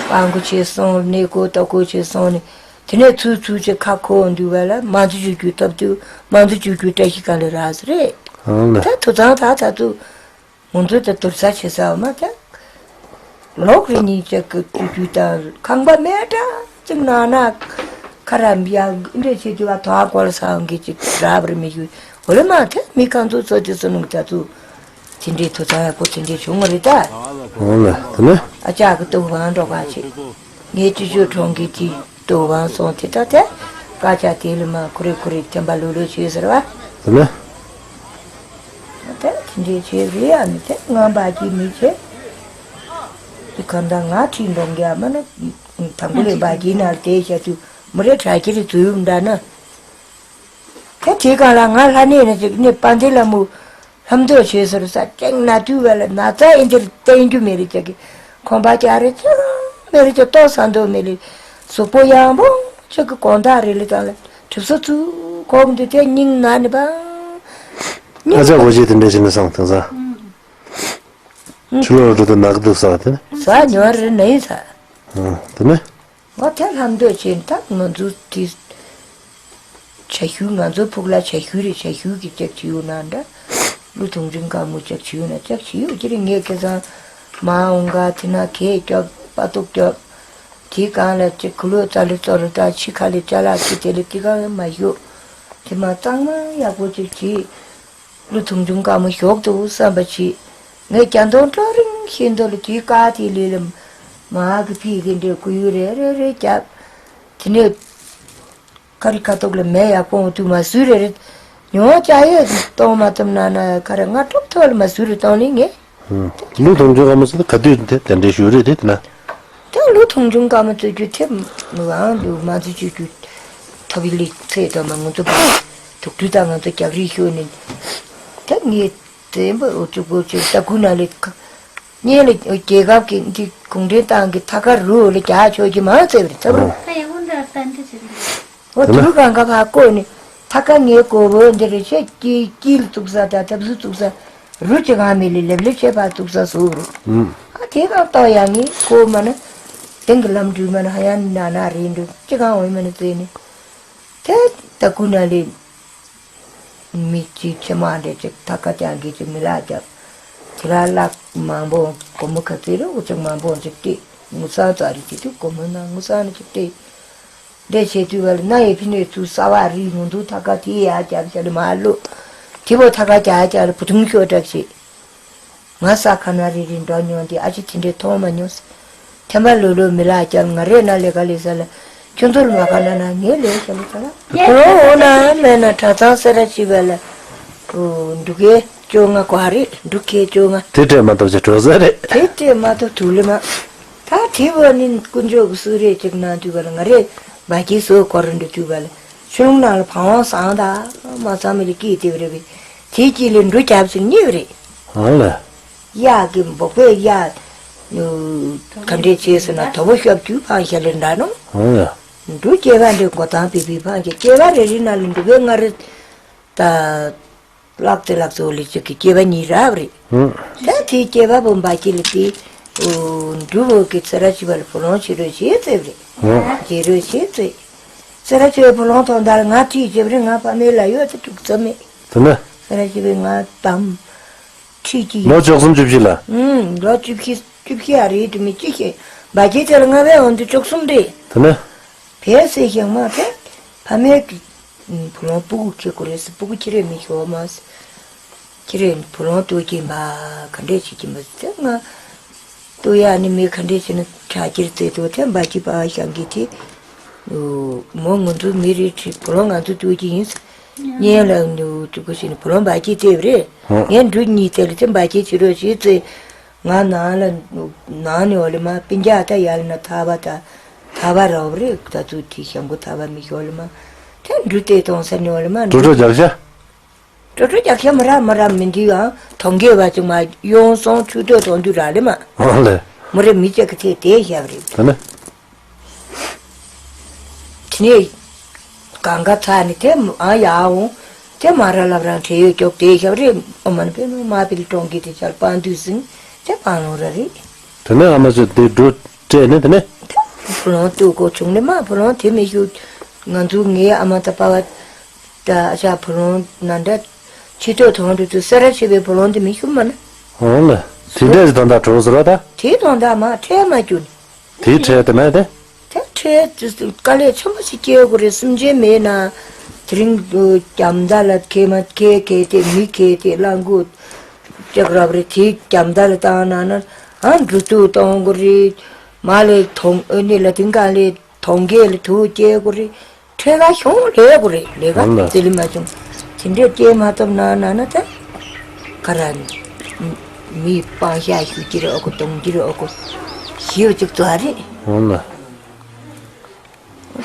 པང་གི་ཆེ་སོང་ནས་གོ་ད་གོ་ཆེ་སོང་ནས། དེ་ནས་ཚུར་ཚུར་ཅིག་ཁ་ཁོ་འདུག་བ་ལ་མང་ཚོགས་ཀྱི་རྒྱུ་སྟབས་དུས་མང་ཚོགས་ཀྱི་རྒྱུ་བཀྲ་ཤིས་ག་ལེ་རག་ཟེར་རེད། ཨང་ལ། ད་དུ་ཚང་ད་ད་དུ་ང་ཚོ་ད་དུར་ས་བྱེད་ས་མ་ད། ལོག་རེ་གཉིས་ཅིག་གི་དུས་དུས་དང་ཁང་པ་མེད་འདྲ་ཅིག་ནང་ན་ཁ་ར་འབྱ་འདྲ་བྱེད་དུས་བ་དོ་ཧ་གོ་ལ་ས་འོང་གི་ཅིག་རག་པར་མི་ཞུ་འོ་ལ་མ་ད་མི་གང་ཚོ་ཚོ་དེ་ཚོ་ནང་ད་དུ་དེ་འདྲའི་དུ་ཚང་ཡག་པོ་དེ་འདྲའི་བྱུང་བ་རེད་ད། ཨང་ལ་དེ་ནས། ཨ་ཅག་གི་སྟོབས་དབང་འགྲོ་ག་ཆེ། ངའི་ཅི་ཅོ་གྲོང་གི་ཅི་ཏོ་བང་སོང་དེ་ལྟ་དེ། ཀ་ཅག་དེ་ལ་མ་ཁུ་རེ་ཁུ་རེ་ཐེམ་པ་ལུ་ལུ་བྱོས་ཟེར་བ། དེ་ནས། དེ་དེ་འདྲའི་བྱས་རེད་ཨ་མི་དེ་ངང་པ་ཅི་མི་བྱེད། དེ་གང་ལྟར་ང་ཁྲིད་འགྲོ་གི་ཨ་མ་ན། དང་པོ་ལས་པ་ཅི་ན་དེ་བྱ་དུས་མི་རེ་དྲག་ཁྱེར་འཛུལ་འདྲ་ན། དེ་དེ་གང་ལ་ང་ལྷ་གནས་ན་ཅིག་གནས་པ་འདི་ལ་མུ། ལྷམ་དོ་བྱས་ཟེར་ས་ཅེང་ན་དུས་བ་ལ་ན་ཚ་ཨིན་དེར་བསྟན་རྒྱུ་མེད་རེད་ཅག་གི་ཁོང་པ་ཅག་རེད་ཅག་མེད་རེད་ཅག་ཏོག་ས་འདོད་མེད་རེད། གཟུགས་པོ་ཡང་པོ་ཅག་གི་གོང་ཐག་རེད་ལེ་དང་ལ་གྲིབ་སོ་ཚུ་གོག་འདི་དེ་སྙིང་ན་ནི་པ། ཨ་ཅག་གོ་ཅི་དེ་འདྲ་བྱས་ནས་སང་དེང་སང་། ཕྱི་ལོགས་འགྲོ་དུས་ནག་འདུག་ས་དེ་ནི། ས་ཉོ་རེད་ནི་ཡིན་ས། དེ་ནི། ང་དེ་ལྷམ་འདོད་བྱས་ད་ང་ཚོ་དེ། བྱ་ཤུལ་ང་ཚོ་ཕུག་ལ་བྱ་ཤུལ་རེད་བྱ་ཤུལ་གྱི་ལྕགས་ཆི་ཡོད་ན་འདྲ། ཀླུ་དུང་སྒྲོན་དཀར་མོ་ལྕགས་ཆི་ཡོད་ན་ལྕགས་ཆི་ཡོད་ཀྱི་རེད་ངས་ཁ་སང་མ་འོང་ག་དེ་ན་གས་སྐྱོབ་པ་ཏོག་སྐྱོབ། དེའི་སྒང་ལ་ཅིག་ཁུ་ལོ་ཙ་ལི་ཙོ་ལི་ཏྲ་ཕྱི་ཁ་ལི་ཅ་ལག་གི་དེ་ལི་དེ་ག་མ་ཞུ། དེ་མ་གཙང་མ་ཡག་པོ་ཅིག་བྱེད། ཀླུ་དུང་སྒྲོན་དཀར་མོ་ཞོག་ཏུ་བསམ་པ་བྱེད། ངས་རྒྱ་མདོང་ཀྲོ་རིང་ཤེས་འདོད་ལ་དེའི་ཀ་དེའི་ལས་ལམ་མ་གི་ཕི་གི་འདྲེ་ཀུ་ཡུ་རེ་རེ་རེ་རྒྱབ། དེ་ནས་ཁ་རི་ཁ་ཐོག་ལ་མེ་ཡག་པོ་འོང་དུས་མ་སུ་རེ་རེ་ཉོ་བ་ཅག་ཡོད་གཏོང་མ་ཐུབ་ན་ན་ཁ་ར་ང་གྲོགས་ཐོག་ལ་མ་སུ་རེ་གཏོང་ལེ་ངས། ཀླུ་དུང་སྒྲོན་དཀར་མོ་ཟེར་ན་ག་དུས་དེ་དེ་འདྲའི་ཞུ་རེད་དེ་དེ་ན། ད་ལོ་ཐོང་ཆུང་དཀར་མོ་བཙུགས་རྒྱུ་དེ་མང་འདུག་མ་བཙུགས་རྒྱུ་ཐོབ་ཡིག་ལི་ཚེ་དང་མ་ངོ་ཚོ་དུག་སྦྲུལ་དང་ང་ཚོ་རྒྱག་རིགས་ཤོད་ནས་ད་ངས་དེ་འབུ་འོ་ཅུ་གོ་ཅུ་ད་ཀུ་ན་ལི་ཁ་གཉེན་ལི་རྒྱལ་ཁབ་ཀྱི་འདི་གུང་ཁྲན་ཏང་གི་ཐ་ཀ་རུ་ལི་རྒྱག་ཆོག་གི་མང་ཚེ་བར་ཚབ་རུ། ད་ཡང་འདྲ་ལྟ་འདི་བྱེད་འདི། འོ་དེ་ནི། དུ་གང་ག་ཕ་བཀོད་ནི་ཐ་ཀ་ངའི་གོ་བོ་འདི་རེ་ཆེ་ཀི་ཀི་ལ་བཙུགས་ས་ད་ཐབ་སུ་བཙུགས་ས་རུ་ཅི་གང་མི་ལི་ལེབ་ལེབ་ཆེ་ཕ་བཙུགས་ས་སུ་རུ། ཨ་དེ་གང་ལྟོ་ཡང་ངའི་གོ་མ་ན་དེང་གི་ལམ་འགྲུལ་མ་ན་ཧ་ཡང་ན་ན་རེད་འགྲུལ་ཅི་གང་འོས་མ་ན་ཙེ་ནི། དེ་ད་ཀུ་ན་ལི་མི་གཅིག་ཆེ་མ་འདྲེ་ཅིག་ཐ་ཀ་ཅང་གི་ཅིག་མི་ལ་རྒྱབ། དེ་ལ་ལག་མང་པོ་སྒོར་མོ་ག་ཚོད་རེ་འུ་ཅག་མང་པོ་ཅིག་སྤྲད་ངུ་ས་ཙ་རི་ཅིག་དུ་སྒོར་མོ་ན་ངུ་ས་ནི་ཅིག་སྤྲད། འདྲེ་བྱེད་དུས་བར་ན་ཡི་ཕི་ནས་ཚུར་ས་བ་རི་ངུ་འདུག་ཐ་ཀ་དེ་ཡ་རྒྱབ་རྒྱབ་ལ་མ་ལུ། དེ་བོ་ཐ་ཀ་རྒྱ་རྒྱབ་ལ་བུ་ཐུང་ཤོ་དྲག་བྱེད། ང་ས་ཁ་ན་རི་རི་འགྲོ་མྱོང་དེ་ཨ་ཅི་དེ་འདྲའི་མཐོང་མ་མྱོང་ཟེར། ཐེམ་པ་ལོ་ལོ་མི་ལ་རྒྱབ་ང་རེ་ན་ལས་ཀ་ལས་ས་ལ། ཁྱོད་ཚོར་མ་ཁ་ན་ན་ངས་ལས་ས་ལ་ས་ལ། ཁོ་རང་འོ་ན་མེད་ན་གྲྭ་ཚང་སེ་ར་བྱིས་པ་ལ། འབྲུག་སྐད་བཅོ་ལྔ་གོ་རེད་འབྲུག་སྐད་བཅོ་ལྔ། དེ་སྤྲད་མ་ཐུབ་ཅེས་གྲོས་ས་རེད། དེ་སྤྲད་མ་ཐུབ་ཐུག་ལེ་མ། ད་དེ་བོ་ནི་དཀོན་མཆོག་གི་གསུང་རེད་ཅིག་གནང་དུས་བར་ང་རེ་བ་ཀྱི་སོ་གོ་རུ་འགྲོ་དུས་བར་ཆུ་ལུང་ནང་ལ་བང་བང་བཟང་ད་མ་ཚང་མི་ལ་སྐྱིད་དེ་བ་རེད་པས་དེའི་དཀྱིལ་ལས་འབྲུ་རྒྱབ་ཚིག་རྙེད་པ་རེད། ཨང་ལ། གཡག་གི་འབོག་པའི་གཡག་ག་འདྲས་བྱས་ཟེར་ན་དོ་པོ་ཤོབ་ཅུ་ཕང་ཤ་ལེ་འདྲ་ནོ། ཨང་ལ། འབྲུ་སྐྱེས་པ་འདྲའི་མགོ་ཐང་པི་པི་ཕང་ཤ་སྐྱེས་པ་རེ་རེ་ནང་ལ་འབྲུ་པའི་ང་རེ་ད། ལག་དེ་ལག་ཚོ་ལི་ཅིག་གི་སྐྱེས་པ་གཉིས་རག་རེད། ད་དེའི་སྐྱེས་པ་བུམ་པ་སྐྱེ་ལ་དེ། འབྲུ་བོ་གི་ཚེ་ར་བྱིས་པ་ལ་བུ་ལོན་བྱེད་རོགས་བྱེད་ཚེ་རེད། བྱེད་རོགས་བྱེད་ཚེ། ཚེ་ར་བྱིས་པའི་བུ་ལོན་ཐོག་མདའ་ལ་ང་ཁྲིད་བྱེད་པ་རེད་ང་ཕ་མའི་ལ་ཡོད་ཚེ་དྲུག་ཙམ་མེད། དེ་ན། ཚེ་ར་བྱིས་པའི་ང་དམ། ཁྲིད་ཀྱི་ཡོད། ལོ་བཅུ་གསུམ་བཅུ་བཞི་ལ། ལོ་བཅུ་བཞི། བཅུ་བཞི་ཨ་རེད་དུ་མི་ཅི་ཞིག་འབའ་ཅི་དེ་ལ་ལྔ་བའི་འོང་དུ་བཅུ་གསུམ་རེད། དེ་ནས། བས་སེ་ཞིང་མ་དེ། ཕ་མའི་གི་བུ་ལོང་སྤུ་གུ་ཁྱེར་དགོས་རེད་ཟེར། སྤུ་གུ་ཁྱེར་རེ་མི་ཤོར་མ་ཟེར། ཁྱེར་རེ་བུ་ལོང་ལྟོས་ཀྱིན་པ་ག་འདྲས་བྱེད་ཀྱིན་པ་ཟེར། ང་ལྟོས་ཡ་ནི་མི་ག་འདྲས་བྱེད་ན་ཁྲག་ཁྱེར་བཙལ་དུ་དེ་འབའ་ཅི་པ་ཞང་གི་དེ། མོ་ང་ཚོ་མི་རེད་བྲིས། བུ་ལོང་ང་ཚོ་ལྟོས་ཀྱི་ཡིན་ཟེར། གཉེན་ལ་ནུ་ཅུ་གུ་ཞིག་ནི་བུ་ལོང་འབའ་ཅི་བཙལ་བ་རེད། ངས་འབྲུ་གཉིས་བཙལ་ལ་དེ་འབའ་ཅི་བྱེད་རོགས་བྱེད་ཟེར། ང་ནང་ལ་ནང་ནས་འོ་ལེ་མ་སྤུན་ཀྱག་ད་ཡར་ལ་ན་ཐག་པ་ད་ཐག་པ་ར་བ་རེད། ད་ཚུར་དེ་ཞང་པོ་ཐག་པ་མི་ཤོར་ལེ་མ་དེ་འབྲུ་དེ་གཏོང་ས་ནས་འོ་ལེ་མ་འགྲོ་འགྲོ་རྒྱག་ཤ། འགྲོ་འགྲོ་རྒྱག་ཤ་མ་ར་མ་ར་མི་འདི་ཡང་གྲོང་ཁྱེར་བ་ཅིག་མ་ཡོང་སོང་ཆུ་ཐོག་གཏོང་རྒྱུ་ར་ལེ་མ་འོ་ལེ། མོ་རེ་མི་གཅིག་གི་ཐད་དེ་བཞག་རེད། དེ་ནས། དེ་ནས་གང་ག་ཚ་ནི་དེ་ཨ་ཡ་འོང་། དེ་མ་ར་ལབ་རང་བྲེལ་ཡོད་ཀྱོག་དེ་ཞབས་རེ་ཨོ་མ་ནི་པེ་མ་མ་པིལ་གྲོང་གི་དེ་ཆར་པང་དུས་ཟིན་དེ་པང་ལོང་ར་རེད། དེ་ནས་ཨ་མ་ཚོས་དེ་འགྲོ་སྤྲད་ནས་དེ་ནས། བུ་ལོང་ལྟོས་དགོས་བྱུང་ནས་མ་བུ་ལོང་དེ་མི་ཞུ། ང་ཚོ་ངའི་ཨ་མ་ད་པ་བ་ད་ཨ་ཅག་བུ་ལོང་ན་འདྲ་ཆེ་ཐོག་ཐོང་འགྲོ་དུས་ས་ར་ཆེ་བའི་བུ་ལོང་དེ་མི་ཞུ་མ་ན། འོང་ལ། དེ་འདྲས་ཀྱི་དོན་དག་གྲོགས་ཟེར་བ་ད། དེའི་དོན་དག་མ་ཁྲལ་མ་རྒྱུ་ནི། དེའི་ཁྲལ་དེ་མེད་དེ། དེ་ཁྲལ་དེ་དཀའ་ལས་ཆེན་པོ་ཞིག་སྐྱེལ་དགོས་རེད། སེམས་ཅན་མེད་ན་དེ་རིང་རྒྱ་མདའ་ལ་ཁེལ་མ་ཁེལ་ཁེལ་ཏེ་མི་ཁེལ་ཏེ་གླང་གོ་ལྕགས་རབ་རེད། དེའི་རྒྱ་མདའ་ལ་བཏང་ན་ན་ཨ་འགྲོ་དུས་གཏོང་དགོས་རེད། མ་ལས་གཏོང་ཨ་ནི་ལ་དིང་ག་ལས་གཏོང་གེ་ལ་དུ་སྐྱེལ་དགོས་རེད། ཁྲལ་ཁ་གཞུང་ལས་དགོས་རེད། ལས་ཀ་ཨང་ལ། རྩི་ལི་མ་བྱུང་། དེ་འདྲས་སྐྱེལ་མ་ཐུབ་ན་ན་ན་ད་ག་ར་མི་སྤང་བཤགས་ཞུ་གི་རེད། ཨོ་ཁོ་གཏོང་གི་རེད། ཨོ་ཁོ་ཞིའོ་ཅིག་ཙོ་རེད། ཨང་ལ།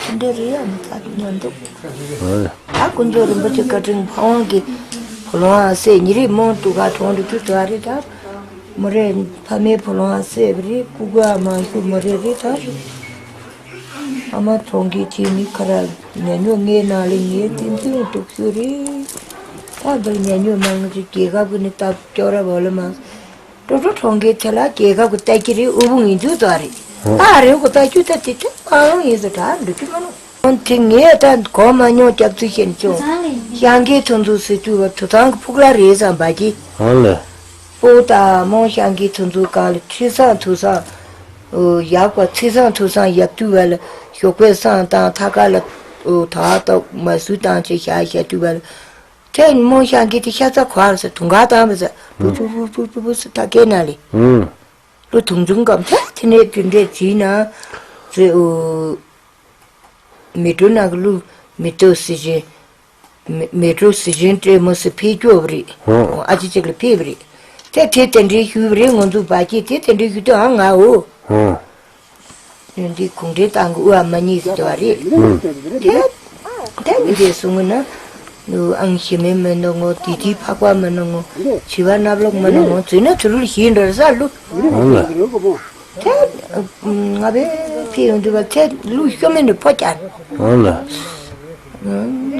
དེ་འདྲ་རེད་ཡ་མི་ཚ་གི་མ་འདུག་ཨང་ལ། ད་ཀུན་རྫོབ་རིན་པོ་ཆེ་བཀའ་དྲིན་ཕ་ཝང་གི་བུ་ལོང་ཨ་སེ་ཉི་རིག་མོང་དུ་ག་གྲོང་དུ་ཚུད་ཚོད་རེད། ད་མོ་རེ་ཕ་མའི་བུ་ལོང་ཨ་སེ་བ་རེད། ཀུ་ཀུ་ཨ་མ་ཤུ་མོ་རེ་རེད། ད་རེད་ཨ་མ་གྲོང་གི་ཁྱིམ་མི་ཁ་ར་ཉ་ཉོ་ངའི་ནང་ལ་ངའི་ཏིང་ཏིང་འདུག་ཤུ་རེད། ད་འདིར་ཉ་ཉོ་མང་ཅིག་རྒྱལ་ཁབ་ཀྱི་ནི་སྟབས་སྐྱོ་ར་བོ་ལ་མ། ཀྲོ་ཀྲོ་གྲོང་ཁྱེར་དེ་ལ་རྒྱལ་ཁབ་ཀྱི་ལྟ་གི་རེད། དབུལ་པོ་ངེས་འཛུགས་ཙོ་རེད། ཨ་རེ་གོ་ལྟ་རྒྱུ་ད་དེ་དེ་ཨ་ཡིན་ཟེར་གྲ་འགྲོ་རྒྱུ་མ་ནོ། འོན་ཏེ་ངས་ད་གོ་མ་མྱོང་སྐྱབས་ཚུལ་ཤེས་ནི་ཅོ། ཤང་གི་ཐུན་ཚོད་ཟེར་དུས་བ་དུ་ཚང་གི་ཕུག་ལ་རེད་བསམ་པ་གི། ཨང་ལ། སྤོ་ད་མོ་ཤང་གི་ཐུན་ཚོད་གང་ལ་ཁྲི་སང་ཐུ་སང་། ཡག་པ་ཚེ་སང་ཐུ་སང་ཡག་དུས་བ་ལ་ཞོགས་པའི་སང་དང་ཐ་ཀ་ལ། ད་ད་མ་སུ་དང་ཆེ་ཤ་ཤ་དུས་བ་ལ། ཁྱེད་མོ་ཤང་གི་དེ་ཤ་ཚ་གོ་ཨར་ཟེར་དུང་ག་དང་མི་ཟེར་པུ་པུ་པུ་པུ་པུ་ཟེར་ཐ་སྐད་ན་ལེ། ཨུམ། ལོ་དུང་ཆུང་སྐམ་ཐ་དེ་ནས་དེ་འདྲས་བྱིས་ན་ཟེར་ཨུ། མེ་ཏྲོ་ནང་གི་ལུ་མེ་ཏོག་སི་ཅན། མེ་མེ་ཏྲོ་སི་ཅན་སྤྲེལ་མོ་སི་ཕེ་སྐྱོ་བ་རེད། ཨོ། ཨ་ཅེ་ཅིག་ལ་ཕེ་བ་རེད། དེ་དེ་དེ་འདྲའི་ཞུས་པ་རེད། ང་ཚོ་བ་ཀྱི་དེ་དེ་འདྲའི་ཞུ་དུས་ཨང་ང་འོ། ཨོ། འདི་གུང་ཁྲན་ཏང་གི་དབུ་མ་གཉིས་སུ་དོ་བ་རེད། དེ་དེ་མི་དེ་གསུང་གི་ན། ཨང་ཞེ་མེ་མེ་ནོ་ངོ་དེ་དེ་ཕག་པ་མེ་ནོ་ངོ་བྱི་བ་གནམ་ལོག་མེ་ནོ་ངོ་ཙུ་ན་ཚུ་རུལ་ཞིག་འགྲོ་ར་ས་ལུ། ཨང་ལ། དེ་ང་བས་ཕི་ཡོང་དུས་བ་དེ་ལུ་ཤོ་མེ་ནི་ཕོ་ཀྱ། ཨང་ལ།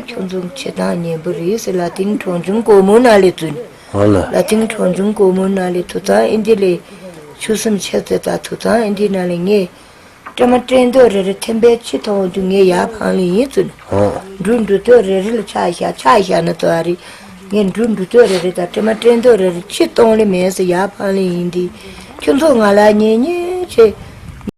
ཁྱོད་ཚོ་ཆེ་ཐང་ཉན་པོ་རེད་ཟེར། ལ་ཏིང་གྲོང་ཆུང་གོ་མོ་ན་ལེ་ཙུ་ན། ཨང་ལ། ལ་ཏིང་གྲོང་ཆུང་གོ་མོ་ན་ལེ་དུ་ཚང་ཨིན་དི་ལེ། ཆུ་སུམ་ཆེ་ཚེ་ད་དུ་ཚང་ཨིན་དི་ན་ལེ་ངས། སྲན་མ་སྲན་ཏོག་རེ་རེ་ཐེམ་པའི་ཕྱི་ཐོང་དུ་ངས་ཡར་འཕང་ལེ་ཡིན་ཙུ་ན། ཨང་། འབྲུ་འབྲུ་ཏོག་རེ་རེ་ལ་ཆག་བཞག་ཆག་བཞག་ན་ཏོ་ཨ་རེ། ངས་འབྲུ་འབྲུ་ཏོག་རེ་རེ་དང་སྲན་མ་སྲན་ཏོག་རེ་རེ་ཕྱི་གཏོང་ལེ་མེད་ཟེར་ཡར་འཕང་ལེ་ཡིན་དི། ཁྱོད་ཚོ་ང་ལ་ཉེ་ཉེ་ཆེ།